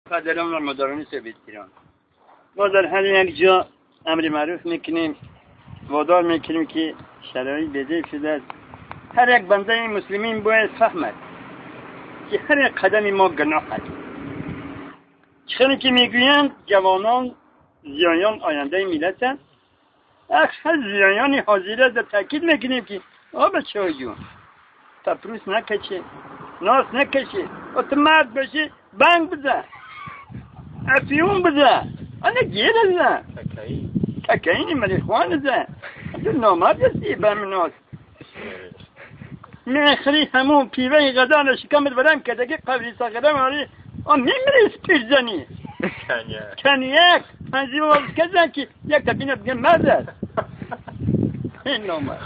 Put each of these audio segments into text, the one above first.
پدران و مادران سویت ایران، ما در هر یک جا امر معروف میکنیم، وادار میکنیم که شرایط بده شده است. هر یک بنده مسلمین باید فهمد که هر یک قدم ما گناه است. چخیلی که میگویند جوانان زیایان آینده ملتند، اکثر زیایان حاضره در تاکید میکنیم که آ بچه جون پپروس نکشه، ناس نکشه، تو مرد باشی بنگ بزن، افیون بزن، انا گیر بزن، ککاین مریخوان بزن، تو نامرد هستی بم ناس میخری همون پیوه غذا شکمت برم که دیگه قبلی ساقرم آری آن میمیری پیرزنی کنیک پنجی باز کزن که یک تبینه بگه مرد است. این نامرد.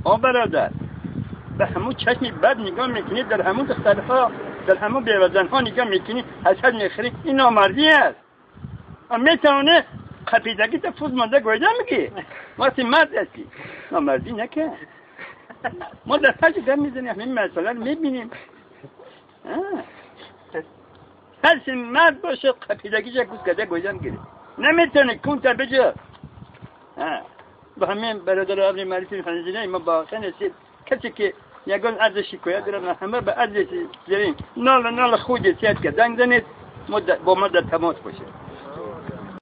آ برادر به همون چشمی بد نگاه میکنی، در همون دخترها، در همون بیوزنها نگاه میکنی، حسد میخری، این نامردی است. میتونه قپیدگی تا فوز مانده گویده میگی وقتی مرد هستی نامردی نکن. ما در پشت در میزنیم همین مسئله رو میبینیم. هر مرد باشه قپیدگیش یک گوز کده گویده میگیره، نمیتونه کونتا بجا. با همین برادر امر معروف خنزیره ما با نسید کسی که یگان عرض شکایت دارن همه به عرض زرین نال نال خود سیاد که دنگ زنید با ما در تماس باشه.